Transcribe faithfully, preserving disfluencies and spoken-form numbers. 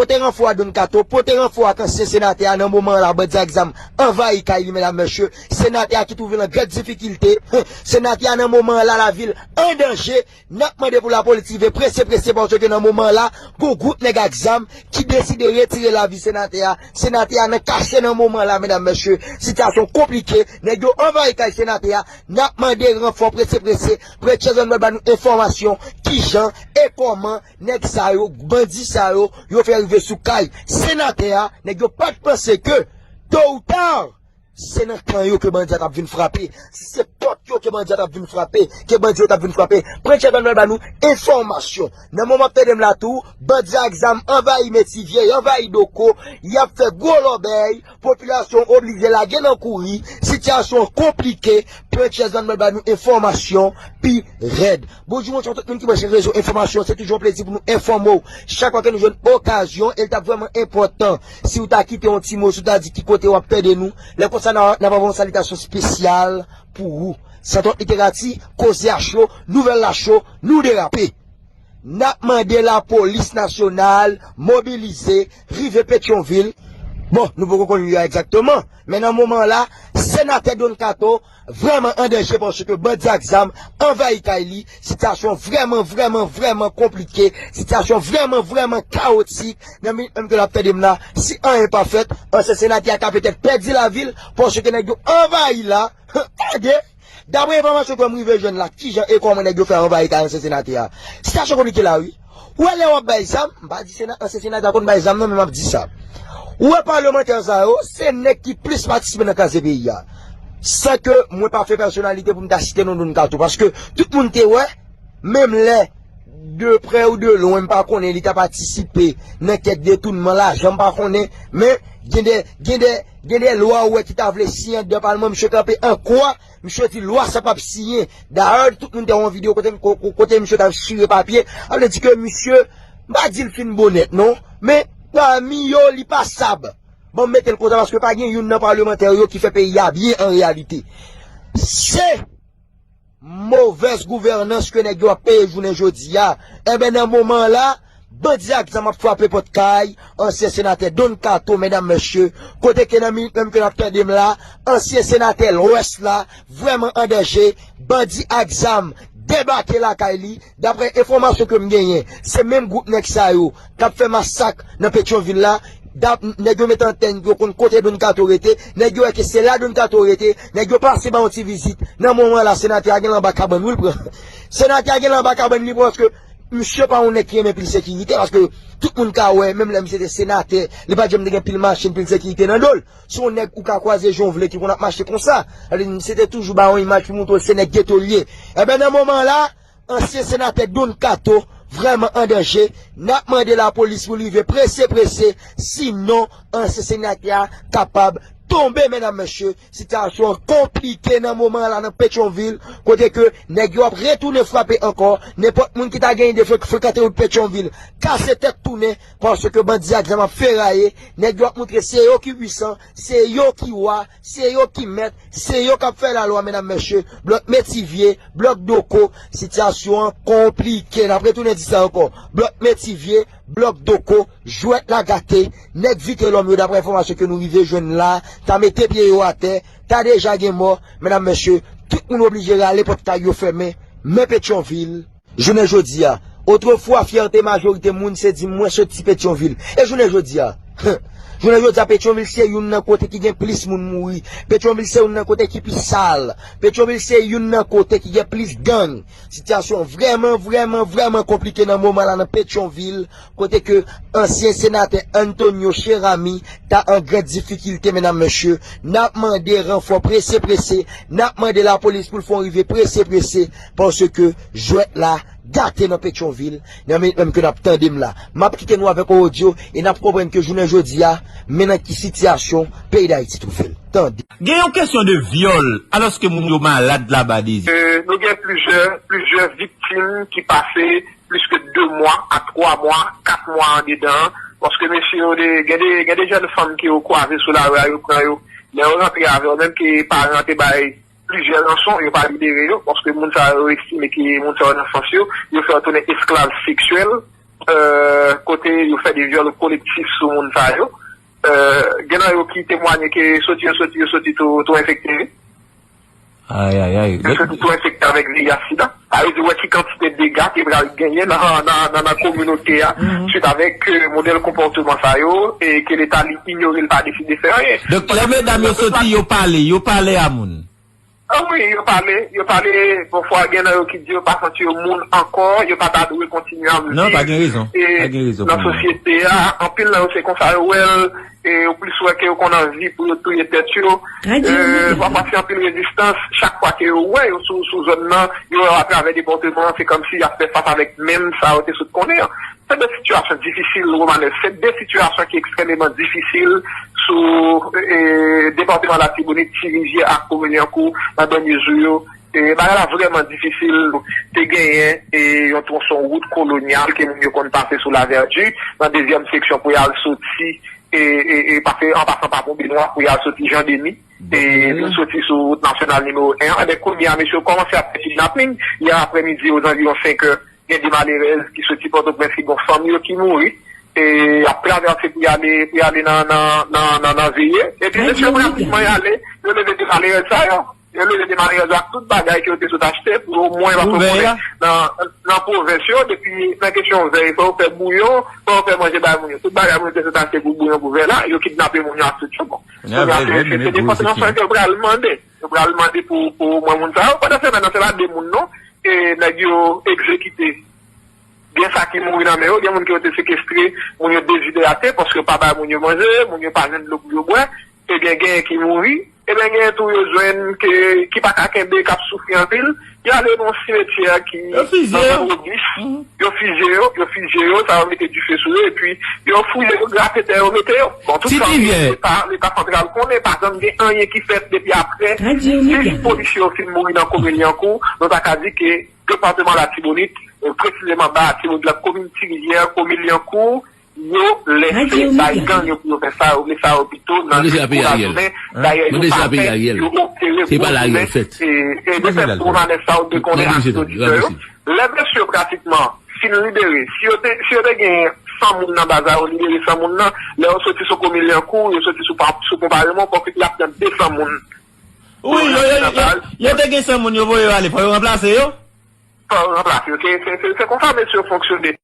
Pote ranfò a Don Kato, pote ranfò a k ansyen senatè a nan moman an la, bandi ak zam anvayi kay li, medam, mesye. Senatè a ki twouve l an gran difikilte. Senatè a nan moman an la, lavi l an danje. N ap mande pou lapolis rive prese, prese, paske nan moman an la, gon gwoup nèg ak zam ki deside retire lavi senatè a. Senatè a nan kache nan moman an la, medam, mesye. Sitiyasyon konplike, nèg yo anvayi kay senatè a. N ap mande ranfò prese, prese. Prèt Chèzann Nwèl ba nou enfòmasyon, kijan e kòman nèg sa yo, bandi sa yo, yo fè rive sou kay senatè a. Nèg yo pa t panse ke, to ou ta, se nan kan yo ke bandi a t ap vin frape. Si se pòt yo ke bandi a t ap vin frape, ke bandi yo t ap vin frape. Prèt Chèzann Nwèl ba nou enfòmasyon. Nan moman ap tande m la tou, bandi ak zam anvayi Metivye, y anvayi Doko, y ap fè gwo lòbèy, popilasyon oblije lage nan kouri, sitiyasyon konplike, Prèt Chèzann Nwèl ba nou enfòmasyon pi rèd. Bonjou, bonswa tout moun ki branche rezo enfòmasyon, se toujou yon plezi pou nou enfòme w. Chak fwa ke nou jwenn okazyon, e l t ap vrèman enpòtan si w ta kite yon ti mo, si w ta di ki kote w ap tande nou. Lè konsa, n a, n ap voye yon salitasyon espesyal pou ou. San twòp literati, koze a cho, nouvèl la cho, nou derape. N ap mande lapolis nasyonal mobilize, rive Petyonvil. Bon, nou poko konn lye a egzakteman, men nan moman an la, senatè Don Kato vrèman an danje paske bandi ak zam anvayi kay li. Sitiyasyon vrèman, vrèman, vrèman konplike. Sitiyasyon vrèman, vrèman kawotik. Nan minit menm ke n ap tande m la, si anyen pa fèt, ansyen senatè a ka petèt pèdi lavi l paske nèg yo anvayi la. Tande! Daprè enfòmasyon ke m rive jwenn la, kijan e kòman nèg yo fè anvayi kay ansyen senatè a? Sitiyasyon konplike la, wi. Ou wè lè w ap bay zam, m pa di sena-, ansyen senatè a konn bay zam non, men m ap di sa. Ou wè palmantè sa yo, se nèg ki plis patisipe nan kraze peyi a. San ke mwen pa fè pèsonalite pou m ta site non Don Kato, paske tout moun te wè, menm lè de prè ou de lwen, m pa konnen li ta patisipe nan kèk detounman lajan, m pa konnen, men gen de, gen de, gen de lwa ou wè ki ta vle siyen anndan palman, misye kanpe an kwa, misye di lwa sa p ap siyen. Dayè, tout moun te wè yon videyo kote, ko-, ko-, kote misye t ap chire papye, sa vle di ke misye, m pa di l fin bonèt non, men pami yo, li pasab. Bon, m mete l konsa paske pa gen youn nan palmantè yo ki fè peyi a byen an reyalite. Se movèz gouvènans ke nèg yo ap peye jounen jodi a. Enben, nan moman an la, bandi ak zam ap frape pòt kay ansyen senatè Don Kato, medam, mesye, kote ke nan minit menm ke n ap tande m la, ansyen senatè Lwès la vrèman an danje, bandi ak zam debake lakay li. Daprè enfòmasyon ke m genyen, se menm gwoup nèg sa yo k ap fè masak nan Petyonvil la. Dap-, nèg yo met antèn, yo konn kote Don Kato rete. Nèg yo wè ke se la Don Kato rete. Nèg yo pase ba yon ti vizit. Nan moman la, senatè a gen l anba kabann, wi, l pran. Senatè a gen l anba kabann, li pran, paske misye pa yon nèg ki renmen pil sekirite, paske tout moun ka wè, menm lè misye te senatè, li pa t janm te gen pil machin, pil sekirite nan do l. Se yon nèg ou ka kwaze jan w vle ki konn ap mache konsa. Sa vle di, misye te toujou ba yon imaj pou montre w se nèg geto l ye. Enben, nan moman la, ansyen senatè Don Kato vrèman an danje. N ap mande lapolis pou l rive prese, prese, sinon ansyen senatè a kapab tonbe, medam, mesye. Sitiyasyon an konplike nan moman an la nan Petyonvil, kote ke nèg yo ap retounen frape ankò. Nenpòt moun ki ta gen ide fre-, frekante wout Petyonvil, kase tèt tounen, paske bandi ak zam ap feraye. Nèg yo ap montre se yo ki pwisan, se yo ki wa, se yo ki mèt, se yo k ap fè lalwa, medam, mesye. Blòk Metivye, blòk Doko, sitiyasyon an konplike. N ap retounen di sa ankò. Blòk Metivye, blòk Doko, jwèt la gate. Nèg Vitelòm yo, daprè enfòmasyon ke nou rive jwenn la, ta mete pye yo atè, ta deja gen mò. Medam, mesye, tout moun oblije rale, pòt kay yo fèmen. Men Petyonvil, jounen jodi a, otrefwa, fyète majorite moun se di, "Mwen soti Petyonvil." E jounen jodi a, jounen jodi a, Petyonvil se youn nan kote ki gen plis moun mouri. Petyonvil se youn nan kote ki pi sal. Petyonvil se youn nan kote ki gen plis gang. Sitiyasyon vrèman, vrèman, vrèman konplike nan moman la nan Petyonvil, kote ke ansyen senatè Antonio Cheramy ta an gran difikilte, medam, mesye. N ap mande ranfò prese, prese. N ap mande lapolis pou l fè yon rive prese, prese, paske jwèt la gate nan Petyonvil, nan minit menm ke n ap tande m la. M ap kite nou avèk yon odyo e n ap konprann ke jounen jodi a, men nan ki sitiyasyon peyi Dayiti twouve l. Tande. Gen yon kesyon de vyòl, alòske moun yo malad laba dezi. Euh, nou gen plizyè, plizyè viktim ki pase plis ke de mwa a twa mwa, kat mwa andedan an, paske mesye yo, de, gen de, gen de jèn fanm ke yo kwaze sou lari a, yo pran yo, lè yo rantre avè yo, menm ke paran an te bay plizyè ranson, yo pa libere yo, paske moun sa yo estime ke moun sa yo nan sans yo, yo fè yo tounen esklav seksyèl, kote yo fè de vyòl kolektif sou moun sa yo. Gen nan yo ki temwanye ke soti yo soti yo soti tou enfekte. Ayayay. Yo soti tou enfekte avèk V I H sida. Sa vle di, wè ki kantite dega ki pral genyen nan, nan, nan, nan kominote a, swit avèk modèl konpòteman sa yo, e ke Leta li inyore, li pa deside fè anyen. Donk, lè medam yo soti, yo pale, yo pale a moun. Ah wi, yo pale, yo pale, bon, fwa gen nan yo ki di yo pa santi yo moun ankò, yo pa ta dwe kontinye a viv. Non, pa gen rezon. Pa gen rezon nan sosyete a, anpil nan yo se konsa yo wè l, e yo plis wè ke yo konn anvi pou yo touye tèt yo. Pafwa se anpil rezistans, chak fwa ke yo wè yo sou, sou zòn nan, yo wè yo atravè depòteman an, se kòmsi y ap fè fas avèk menm sa yo te sot konnen an. Se de sitiyasyon difisil, Romanès. Se de sitiyasyon ki ekstrèmeman difisil sou e, depatman Latibonit, Ti Rivyè ak komin Lyankou nan dènye jou yo. E, bagay la vrèman difisil. Te genyen e, yon twonson wout kolonyal ke moun yo konn pase sou Lavèdi, nan dezyèm seksyon pou y al soti, e, e, e pase an pasan pa Pon Benwa pou y al soti Jan Deni. E, vin soti sou wout nasyonal nimewo en an. Ebyen, kounye a, mesye yo kòmanse ap fè kidnaping. Yè aprèmidi, ozanviwon senk è, gen de malerèz ki soti Pòtoprens ki gen fanmi yo ki mouri, e y ap travèse pou y ale, pou y ale nan, nan, nan, nan, nan veye. Epi mesye yo rapidman y ale, yo leve de malerèz sa yo. Yo leve de malerèz yo ak tout bagay ke yo te sot achte pou omwen yo pa fè konnen nan, nan pwovens yo. Depi nan kesyon vè, fò yo fè bouyon, fò yo fè manje bay moun yo. Tout bagay moun yo te sot achte pou bouyon, pou vè la, yo kidnape moun yo ak tout yo. Bon, kounye a se, se, se depòteman sa ke yo pral mande. Yo pral mande pou, pou omwen moun sa yo. Pandan semèn nan, se pa de moun non, e nèg yo egzekite. Gen sa ki mouri nan men yo, gen moun ke yo te sekestre, moun yo dezidrate paske yo pa bay moun yo manje, moun yo pa jwenn dlo pou yo bwè. Ebyen, genyen ki mouri. Ebyen, genyen tou yo jwenn ke, ki pa ka kenbe, k ap soufri anpil. Yo ale nan yon simetyè ki nan zòn Obis. Yo fize yo, yo fize yo, sa yo mete dife sou yo, epi yo fouye yo, grate tè yo, mete yo. Bon, tout sa, Leta, Leta santral konnen, pa janm gen anyen ki fèt depi aprè sis polisye yo fin mouri nan komin Lyankou. Nou ta ka di ke depatman Latibonit, e, presizeman ba Latibonit la, komin Ti Rivyè, komin Lyankou, yo lèse bay gang yo pou yo fè sa yo vle, sa yo pito nan lit pou lajounen. Dayè, yo pa fè, yo opere pou lajounen. E, e de fèt, pou Romanès, sa yo te konnen ak oditè yo. Lè mesye yo pratikman fin libere, si yo te, si yo te gen san moun nan baz la, yo libere san moun nan, lè yo soti sou komin Lyankou, yo soti sou pa, sou Pon Paremon, fòk y ap pran de san moun. Wi, yo, yo, yo, yo te gen san moun, yo voye yo ale, fò yo ranplase yo? Fò yo ranplase yo. Se, se, se, se konsa mesye yo fonksyone.